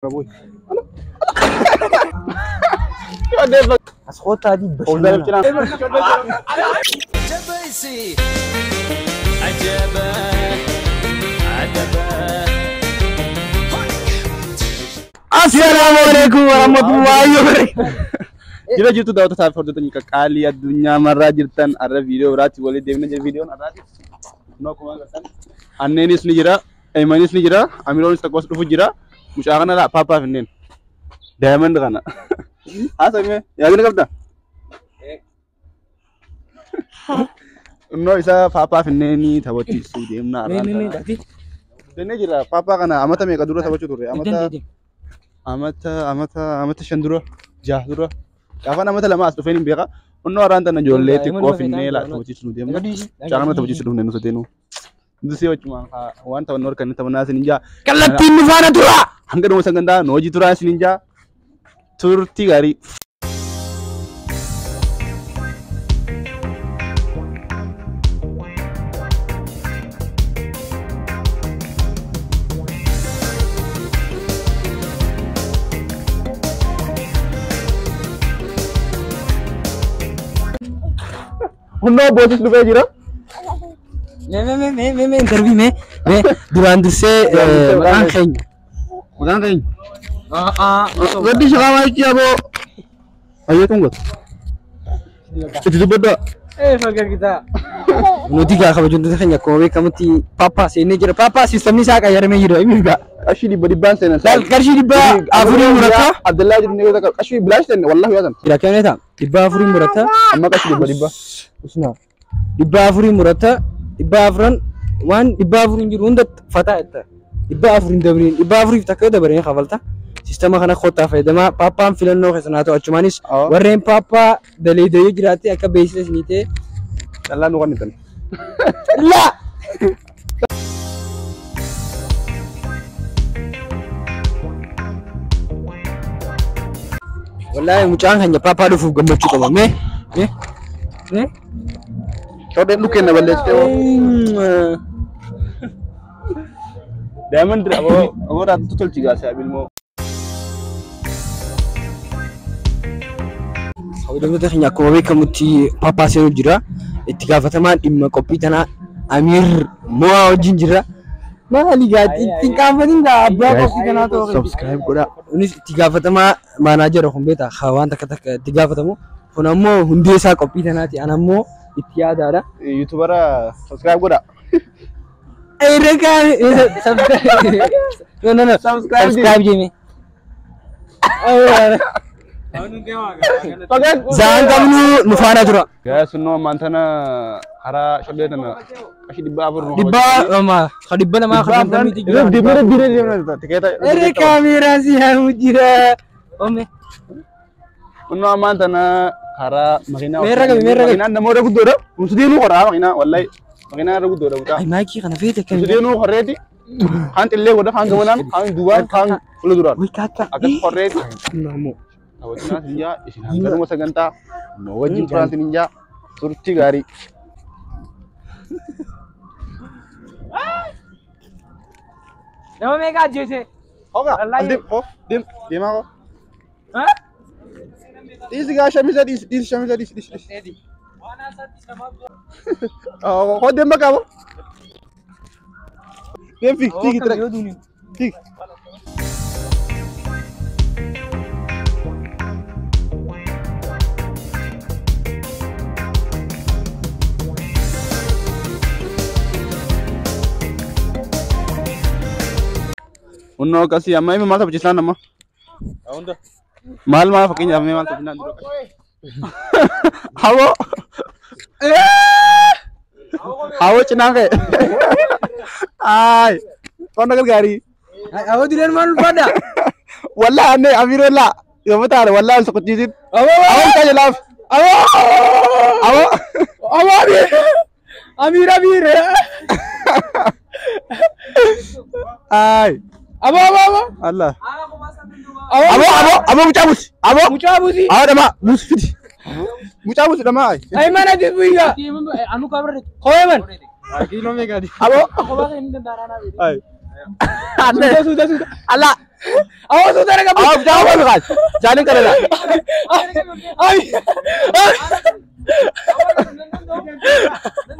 As kottaa bashannana. Assalaamu alaikum warahmatullahi wabarakatuh. Jira jirtu daawwattoota fi hordoftoota qaqqaalii addunyaa marraa jirtan, har'a viidiyoo biraatti walitti deemna jira. Viidiyoon har'aati. Kunoo akkuma agartan Anneenis ni jira, Aymanis ni jira, Amiroonis tokkos dhufu jira. Mucaa kana laa paappaa finneen. Diamond kana. Haasa'ime yaadina qabda? Innoo isa paappaa finneenii taphachiisuu deemna Mee har'aan mee mee tana. Dafi. Jennee jira, paappaa kana amata meeqa dura taphachuu turre? Amata amata amata amata 5 dura, 6 dura, gaafan amata 2 as dhufeen hin beeka. Innoo har'aan tana ijoollee xiqqoo finnee laa taphachiisuu deemna. Mucaa kana taphachiisuu dhufne nu sadeenuu. Dusee wachumaan waan taphannu harka inni taphannaa isin hin jaa. Kallattiin nu faana tura. Hanga dhuma sagantaa nu hojii turaa isin hin jaa. Turtii gaarii. Hundoo boosis dhufee jira. Mee mee mee mee mee mee interview mee mee duraan dursee maqaan keenya. Maqaan keenya. Gaddi shaqaa jechi aboo. Ayyeetuun gata. Itti dubbaddaa. Nuti gaa kabajamtoota keenya, akkuma beekamutti paappaa seennee jira. Paappaa siistamni isaa qayyaramee jira. Inni gaa. Qarshii 100 seenan. Laal, qarshii 400 murataa. Abdallaa jedhu ni qarshii bilaash seenne wallahi yaatan. Jira kenneeta 400 murataa. Amma qarshii 100. Usnaa. 400 murataa. 400 waan 400 jiru hunda fataa jetta. 400 hin dabriin, 400f takka yoo dabareen kafalta. Siistama kana kottaa fayyadamaa. Paappaan filannoo keessan haa ta'u, achumaanis warreen paappaa daleedee yoo jiraatte akka beeksisa isinii ta'e. Callaa nu kennitan. Laa! Wallaahi mucaan keenya paappaa dhufuuf gammachuu qaba. Mee mee mee. Shodheen dhukkeen na balleessitee hoo. Diamond aboo aboo raatu tolchi gaasee abilmoo. Kabajamtoota keenya, akkuma beekamutti paappaa seenuu jira. Itti gaafatamaan dhimma qophii tanaa Amiir Mo'aa wajjin jira. Maali gaa itti hin qaanfatin gaa abbaa qophii kanaa ta'uu. Subscribe godhaa. Kunis itti gaafatamaa maanaajara kun beektaa haa waan takka takka itti gaafatamu. Kun ammoo hundee isaa qophii tanaati. Ana ammoo itti yaadaadha. Youtubera subscribe godhaa. Irra kaane subscribe. No no no, subscribe jeme. Zaan qabnu nu faana tura. Gaas innoo ammaan tana karaa shodhee tana qarshii 400 nu 200 ka 200 ka 50 jira. Dibira dibira dibira tikeeta. Irra kaameeraa si haamu jira. Ome. Innoo ammaan tana karaa makiinaa. Meerra qabi, meerra qabi. Makiinaan namoota guddoodha. Musudiinuu qoraa makiinaa wallahi. Makiinaa irra guddoodha mucaa. Ay, maayikii kana feete akkami? Musudiinuu qorreeti. Kaan xillee godha, kaan gamanaan, kaan duubaan, kaan fuula duraan. Way kaakka. Akkas qorreeti. Namo. Taphachiinaa isin jaa, isin hanganuma sagantaa nu wajjin turaa isin jaa, turtii gaarii. Nama meeqa ajjeese? Hoga, deem, ho, deem, deemaa hoo. Dhiisi gaa shamisa dhiisi, dhiisi shamisa dhiisi, dhiisi, dhiisi. Hoo deem bakka aboo. Deem fiig, fiigi tira. Fiig. Unnoo akkasii amma inni maal taphachiisaan amma? Maal maal fakkeenyaaf mee maal taphachiisaan dura? Hawoo! Hawoo cinaa ka'e. Ay! Qonna gargaarii. Awoo direen maal ulfaadha? Wallah anne Amiiroo laa yommuu taane wallah ol soqochiisin. Awoo mucaa jalaaf. Awoo! Awoo! Awoo Amiir! Amiir Amiir! Ay! Aboo aboo aboo! Allah. Awoo Aboo aboo aboo mucaa buusi. Aboo. Mucaa buusi! Awoo dhamaa buusi fidi. Mucaa buusi dhamaa. Ay mana buiga! Anu kabarre. Koyeman! Aboo. Ay. Suuta suuta suuta! Allah. Awwa suuta na qabu. Awwa jaawa qaas. Jaalin kana. Ay.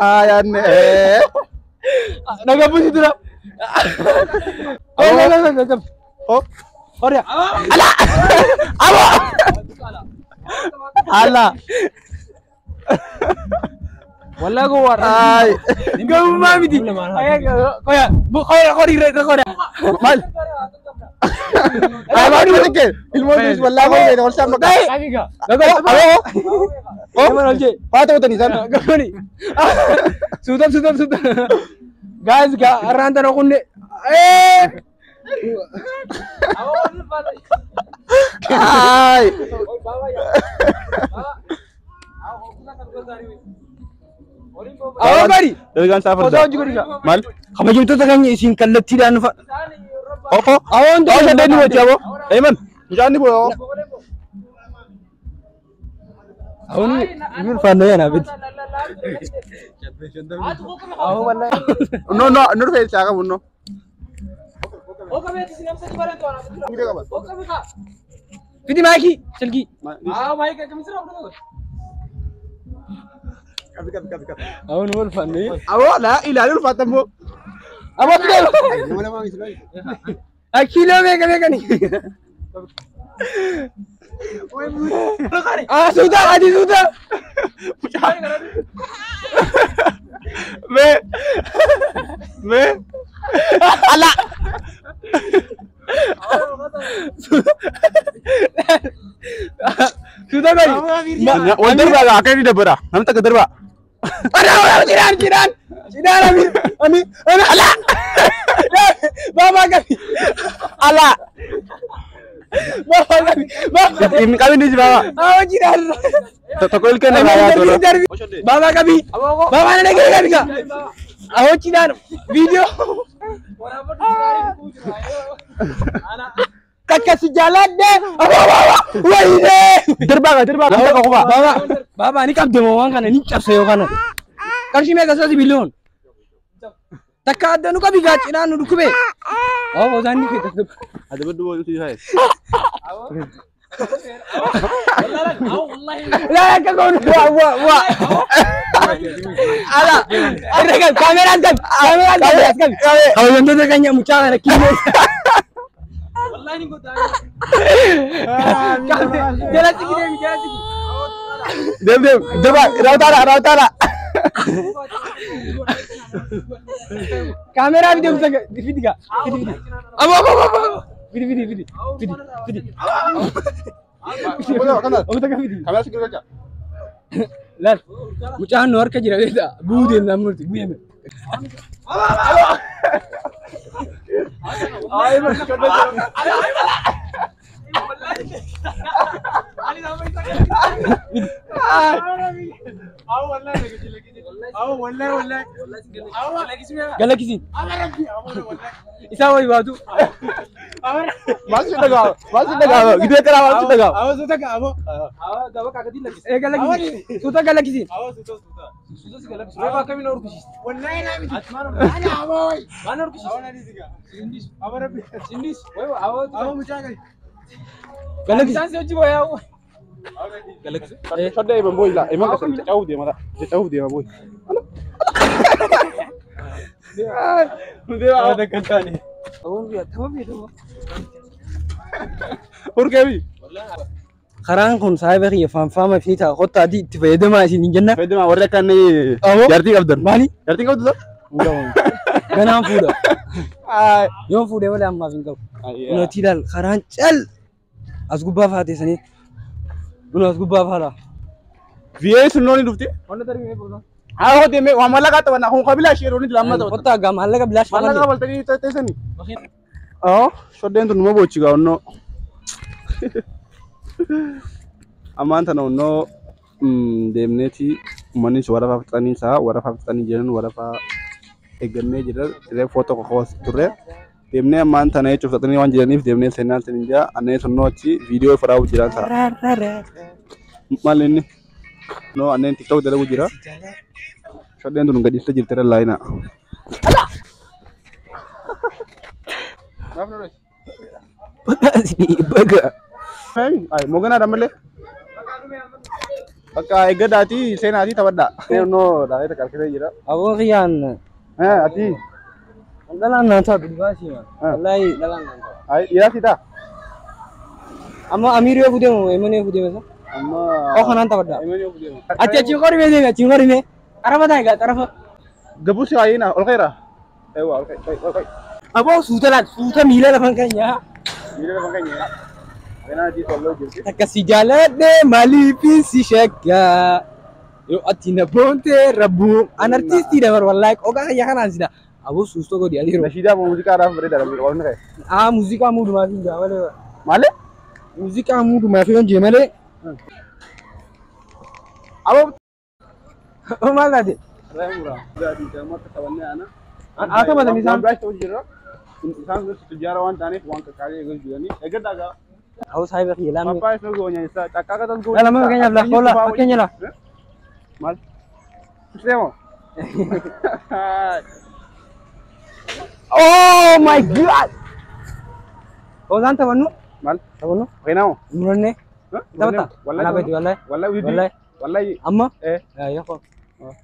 Ay anne. Na qabu si dura. Awwa. Oh. Orya. Ala. Awwa. Ala. Wallah gowwaa. Ay. Gowwummaa miti. Qoya. Qoya qori qoya. Maal? Ay maal miti. Ilmoon dus wallah goowwee ol sama Dai. Awwa. Oh, mana olche. Waa ta'u isaan. Gani. Suuta suuta suuta. Guys, ga arraan tana kunne. Eh. Ay. Awwa gari. Dalagaan isaa Osoo farda. hojii godhi. Maal? Kabajamtoota keenya isin kallattiidhaan dhufa. Oho. Awwa hundi. Awwa saddeet ni wajji aboo. Eeman. Mucaan ni bu'aa. Awwa ni ulfaannoo yana biti. Awwa wallahi. No no nu dhufee isaa qabu no. Fidi maakii silkii. Awwa ni ulfaannoo. Aboo laa ilaalii ulfaatan moo. Awwa fidi. Kiiloo meeqa meeqani? Ah suuta ati suuta. Mee. Mee. Ala. Suuta gari. Wal darbaa akka inni dabbara. Namni takka darbaa. Ara ara jiraan jiraan. Jiraan ami ami ami ala. Baba gabi. Ala. Baba gabi. Baba. Inni qabin iji baba. Awwa jiraan. Tokko ilkeen irraa yaa tola. Baba gabi. Baba na nagee gabi ka. Awwa jiraan. Video. Kakka si jaaladhe. Awwa awwa. Wayine. Darbaa gaa darbaa namni takka qofaa. Baba baba ni qabde moo waan kana ni cabse yoo kana. Qarshii meeqa isaati biliyoon? Takka adda nu qabi gaa cinaan nu dhukkube. Awwa isaan ni fedha. Adabaddu booyu si faayes. Laa akka goonu waa waa waa. Ala irra qabi kaameraan qabi kaameraan qabi as qabi. Kabajamtoota keenya mucaa kana kiiloo. Jala sigi deemi jala sigi. Deem deem darbaa raawwataadha raawwataadha. Kaameraa fidi obsa fidi gaa fidi fidi. Abo abo abo fidi fidi fidi fidi fidi. Obsa ka fidi. Kaameraa si gargaara. Laal mucaan nu harka jira beektaa bu'uu deemna amma nuti bu'ee. Galakkisiin. Isaa wayi baatu. Maal si dhagaama? Maal si dhagaama? Gidee karaa maal si dhagaama? Ee galakkisiin. Suuta galakkisiin. Galakkisiin. Shodda eeban booyi laa. Eeman qasan caccabuuf deema laa. Caccabuuf deema booyi. Urgeebi. Karaan kun saayiba kiyya faanfaama fi ta'a kottaa adii itti fayyadamaa isin hin jenna. Fayyadamaa warri akka inni Awwa. jaartii qabdan. Maali? Jaartii qabdu ta'u? Ganaan fuudha. Yoon fuudhee malee ammaaf hin qabu. Nuti ilaal karaan cal as gubbaa faateessanii. Nuna as gubbaa faadha. VA sun nooni dhufti? Haa hoo deemee waa maallaqaa taphanna kun qabilaa ishee yeroo inni lamma taphata. Kottaa gaa maallaqa bilaash Maallaqa baltanii teessanii. Oo shoddeen tun numa boochi gaa onnoo. Ammaan tana onnoo deemneeti uummanni warafaa fixanii isaa warafaa fixanii jiran warafaa eeggannee jira reefuu tokko qofa turre. Deemnee ammaan tana jechuuf fixanii waan jiraniif deemnee seenaan seenin jira annee sunnoo achi viidiyoo faraa'u jiran ta'a. Maal inni? No anneen tiktok dalagu jira. Shoddeen tun gadhiistee jirti irra laayina. Baga si baga. Ay, mogana damalle. Bakka eeggadaati seenaatii taphadhaa. Noo daa'ita kalkisee jira. Aboo kiyyaan. Ati. Dhalaan naan taatu dhugaasii ma. Wallaahi dhalaan naan taatu. Ay, dhiiraasi taa. Amma Amiir yoo fuudhee moo Eeman yoo fuudhee masa? Amma. Oo kanaan taphadhaa. Eeman yoo fuudhee moo. Ati achi qorime deemi achi qorime. Xarafa taa'e gaa xarafa. Gabuusi waayee ol ka'eera. Eewwa ol ka'e ol ka'e. Aboo suuta laal suuta miila lafan keenyaa. Miila lafan keenyaa. Takka si jaaladhe maaliifin si shakka. Yoo ati na boonte rabbuu. An artiistiidha bar wallaahi qoqaa kiyya kanaan sida. Aboo suustoo godhi ati yeroo. Nashiidaa moo muuziqaadhaaf bareeda rabbi ka'e. Aa muuziqaa muudumaaf hin jaa malee. Maali? Muuziqaa muudumaaf hin jee malee. Aboo. Maal taate? Haa taphatan isaan. Isaan tujjaara waan ta'aniif waan qaqqaalee eegalu jiranii. Eeggadhaa gaa. Aboo saahiba kiyya lammii. Pappaa isa goonyaa isa caqqaa qatas goonyaa. Lama fakkeenyaaf la hola fakkeenya la. Maal? Seemo. Oh my God. Ozaan taphannu? Maal? Taphannu? Fakkeenyaaf. Murannee. Taphata? Anaa beeti wallahi. Wallahi Wallahi. Wallahi. Amma? Eh. Yaa koo.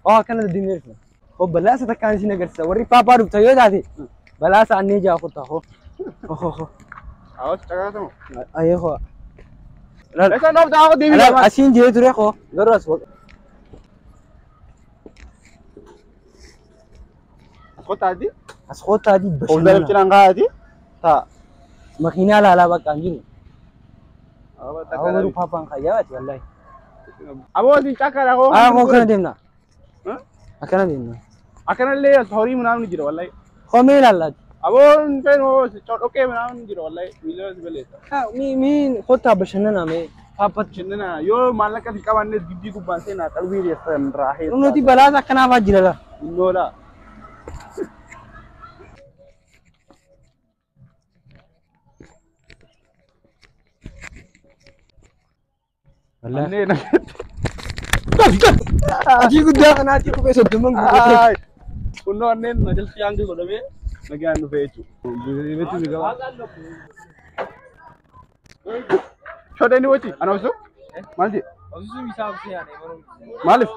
Oh akkana deddeemee dhufna. Hoo balaasa takkaan isin agarsiisa. Warri paappaa dhufta yoo taate balaasa annee jaa kottaa hoo. Hoo hoo. Awas caqqaa qasamu. Ayyee koo. Eessa noof ta'aa deebii Alaal asiin jee ture koo garuu as As kottaati. As kottaati Ooldaa bashannana. cinaan kaa'aati. Taa. Makiinaa laalaa bakka hin jiru. Awwa garuu paappaan kayyaati wallahi. Aboo isin cakkaadha koo. Aa koo akkana deemna. Akkana deemna. Akkanallee as horii ምናምን jira wallahi. Komee ilaallaati. Aboon feenu dhoqqee ምናምን jira wallahi miila si balleessa. Miin kottaa bashannanaa mee paappatti. Bashannana yoo maallaqa si qabaannes giddii gubbaan seenaa qalbii keessan raaxee. Nuti balaasa akkanaafaa jira la. Innoola. Wallahi. Annee nagatti. Achii guddaa kanaatti kophee soddoman guutatee. Kunnoo anneen na jalsi yaangi godhamee nagaan dhufee jechuudha. Shodee ni waci ana obsu maal jedhe maaliif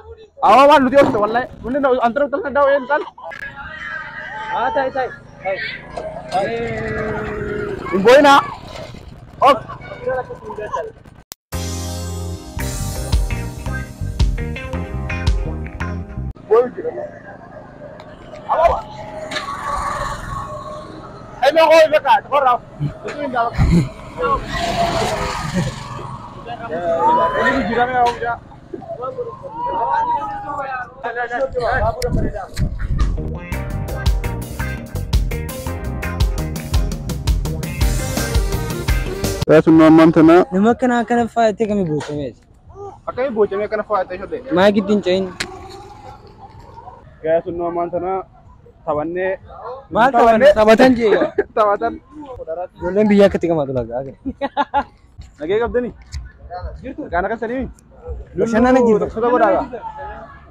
awwa maal nuti obsu wallahi bunni antara utal daw een tal Haa ta'i ta'i. hin boo'inaa ok. Boo'u jira. Abawa. Ay me voy beka, corra. Itu indah beka. Ini jirame au ja. Sun ammaan tana Nama akkana akkana faayatee kamii bocameeti. Akkamii bocamee akkana faayatee shodee. Maa giddiin ce'in. Gaa sun ammaan tana taphannee. Maal taphanne taphatan jee. Taphatan. Ijoolleen biyya akkatti qamaatu laga. Nagee qabdanii? Kaan akka sanii? Bashannana jirtu. Soda godhaa.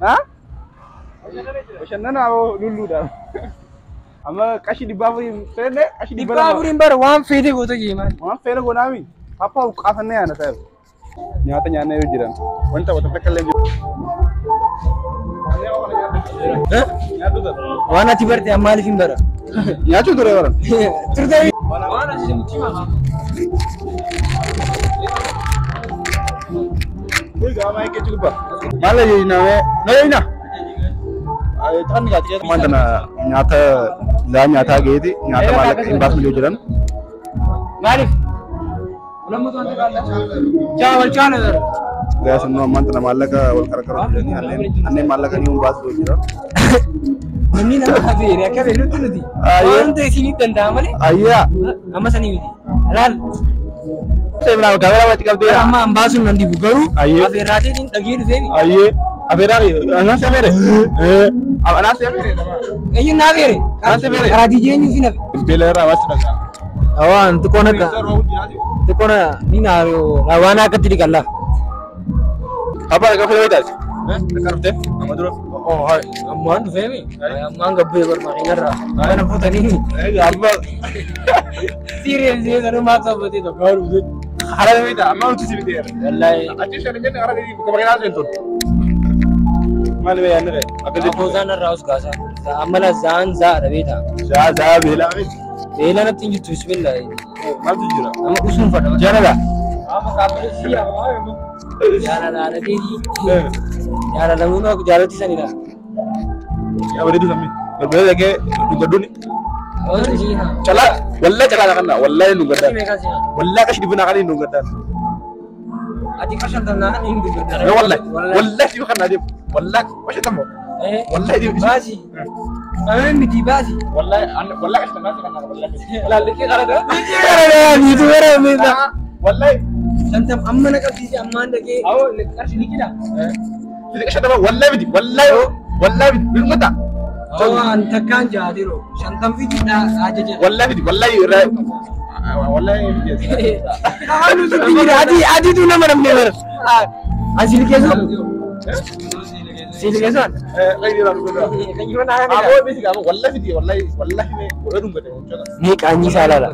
Haa? Bashannana hoo lulluudha. Amma qarshii 400 feene qarshii dhibba Dhibba lama. afuriin bara waan feete goota jee maal. Waan feene goonaami. Papa qaafannee yaana ta'e. Nyaata nyaannee yoo jiran. Wanta wanta takka illee jiru. Waan ati barte maaliif hin bara? Nyaachuu ture baran. Turte. Maal jechuudha? Na jechuudha. Ammaan tana nyaata laa nyaataa geeti nyaata maallaqa hin baasne yoo jiran. Maaliif? Chaawal chaana dara. Gaa sun ammaan tana maallaqa wal qarqaru jiranii anneen maallaqa ni hin baasne yoo jiran. Namni nama hafeere akka beellutti nuti. Waan ta'e isinii danda'a malee. Ayyaa. Amma sanii miti. Laal. Seebinaa kameraa watti qabdeera. Amma an baasuun nan dibu garuu Ayyee. afeerraateetiin dhagee dhufeemi. Ayyee. Afeeraari. Anaan si afeere. Anaan si afeere. Eeyyuu na afeere. Anaan si afeere. Karaa dijeenyuu fi nafe. Beela irraa waasi dhagaa. Awaan xiqqoon akka xiqqoon ni waan akkatti dhiqallaa. Abbaa dhagaa fayyaa taate. Takka dhuftee? Amma dura. Oh, hai. Ammaan dhufeemi. Ammaan gabbee barbaadinarraa. Kana fuutanii. Amma. Serious sanumaa sabbatee tokko dhufte. Hara beekta amma nuti si biteera. Wallaahi. Achi shan jenne hara gadi bakka bakkee seentuun. Maal bee yaadne akka jettu. Foozaan irraa us kaasa. Amma la zaan zaadha beekta. Zaa zaa beelaa miti. Beela natti hin jirtu bismillah. Maaltu jira? Amma usuun fadha. Jaalala. Amma kaafee si jaalala deebii. Jaalala muun jaalatti sanidha. Yaa bareedu sammi. Balbala dhaqee dhugadhuuni. Calaa wallahi calaa kana wallahi dhugadhaan. Wallahi qashi dibina kana dhugadhaan. Ati qashan tanaa kan hin dhugadhaan. Wallahi wallahi dibi kana deemu wallahi qashan tamoo. Wallahi dibi. Baasi. Amin miti baasi. Wallahi wallahi qashan tanaa kana wallahi. Laallikii qarada. Miti qarada nitu bara mita. Wallahi. Santam amma na qabsiise ammaan dhaqee. Awoo qarshii ni kida. Qashan tamoo wallahi miti wallahi wallahi miti dhugata. Waan takkaan jaatiro shantam fiti ajaja. Wallahi miti wallahi wallahi miti. Anu sitti jira ati atiitu nama namne bara. An sili keessa. Sili keessa. Mee qaanyii isaa ilaala.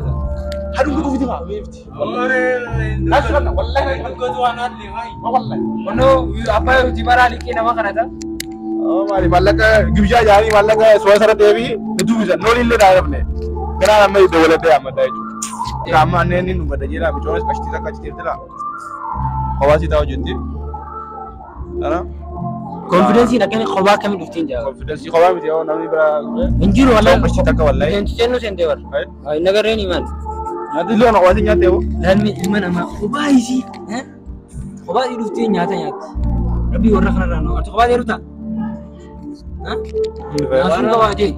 Ono abbaa hojii baraa liqii nama kanata. Maali maallaqa gibjaa jaanii maallaqa suura sana deebii dubbisa nooli illee dhaabne gara amma dabalatee amma jechuudha. Amma anneen inni nu jira michoonis qashtii takka achi teeftila kophaa taa'u jetti. Konfidensiin akkami kophaa akkamii dhuftiin jaa? Konfidensii kophaa miti yoo namni bira hin jiru wallahi. Qashtii takka wallahi. Seennu seentee bara. Hin agarreen himan. Nyaati loon kophaa nyaattee hoo? Lalmi ilma namaa kophaa isii kophaa isii dhuftee nyaata nyaatti. Rabbii warra kanarraa nu ati kophaa deeruta? Naasuun kophaa jee.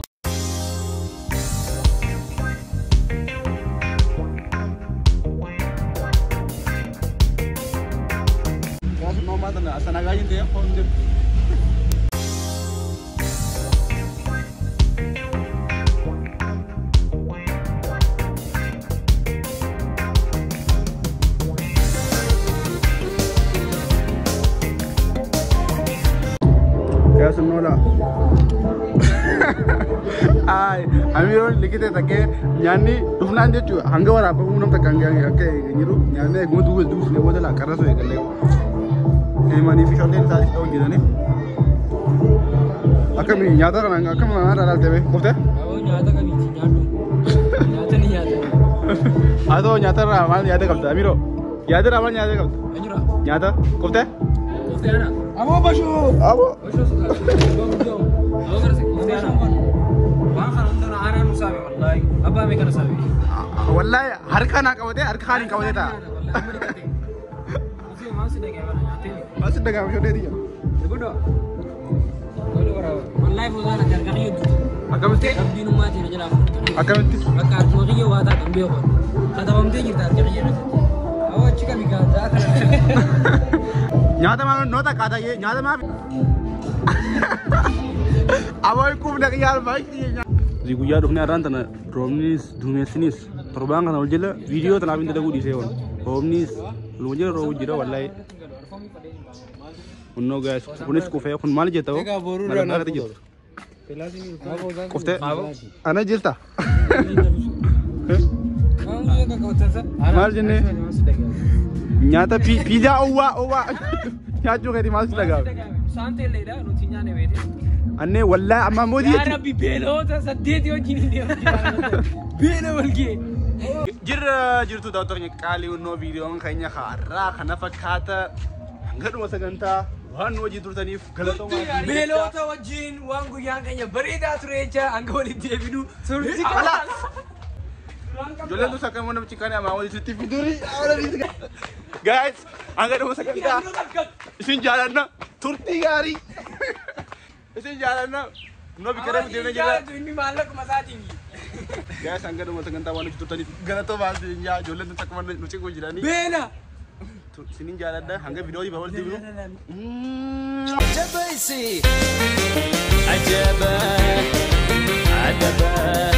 Amiroon likitee takkee nyaanni dhufnaan jechuudha hanga waraabamuu nam takka akka jiru nyaanni eeguma duwwaa duwwaa booda laa qarra soo eegallee himanii fi sholleen isaatis ta'uu jiranii akkami nyaata kana akkam namaa irraa ilaalte bee qoftee? Nyaata qabiiti nyaadhu nyaata ni nyaata. Haa ta'u nyaata irraa maal yaada qabda Amiroo yaada irraa maal yaada qabda? Nyaata qoftee? Qoftee ana. Aboo bashoo. Aboo. Bashoo sodaa. Wallahi harka naa qabatee harka kaaniin qabatee ta'a. Maal si dhaga'ama shodhee tiyya? Wallahi foozaan ati harka kiyya hojjetu. Akkamitti? Rabbiin ummaatiin na jalaa fuudhu. Akkamitti? Bakka harkuma kiyya waa ta'a kan beeku. Katabamtee jirta harka kiyya irratti. Awwa achi qabi gaazaa kana. Nyaata maal noota akkaataa nyaata maal? Aboo quufna kiyyaa baay'ee. Guyyaa dhufnee har'aan tana roobnis duumessinis torbaan kana ol jala viidiyoo tanaaf hin dalaguu dhiisee oolu. Roobnis oluma jala roobu jira wallahi. Kunnoo gaas kunis kufee kun maal jetta hoo? Maal jirtu? Kuftee? Ana jirta? Maal jennee? Nyaata piizaa owwaa owwaa nyaachuu keetii maal si dhaga'ame? Annee wallahi amma mootii Yaa Rabbi beelota saddeeti wajjin hin deemu jira. Beela walgee. Jirra jirtu daawwattoota keenya qaalii hunnoo viidiyoon keenya har'aa kana fakkaata hanga dhuma sagantaa waan nu wajjin turtaniif galatoomaa. Beelota wajjin waan guyyaan keenya bareedaa ture jecha hanga walitti deebinu. Ijoolleen tun sakka immoo namichi kan amaa walitti fiduri. Guys, hanga dhuma sagantaa isin jaalanna turtii gaarii. Isin jaalanna noo biqilaa deemnee jirra. Inni maallaquma isaatiin. Guys, hanga dhuma sagantaa waan nuti turtaniif galatoomaa isin jaa ijoolleen tun akkuma nu ciquu jiranii. Beela. Isinin jaaladha hanga viidiyoo walitti deebinu. Jabaisi ajaba ajaba.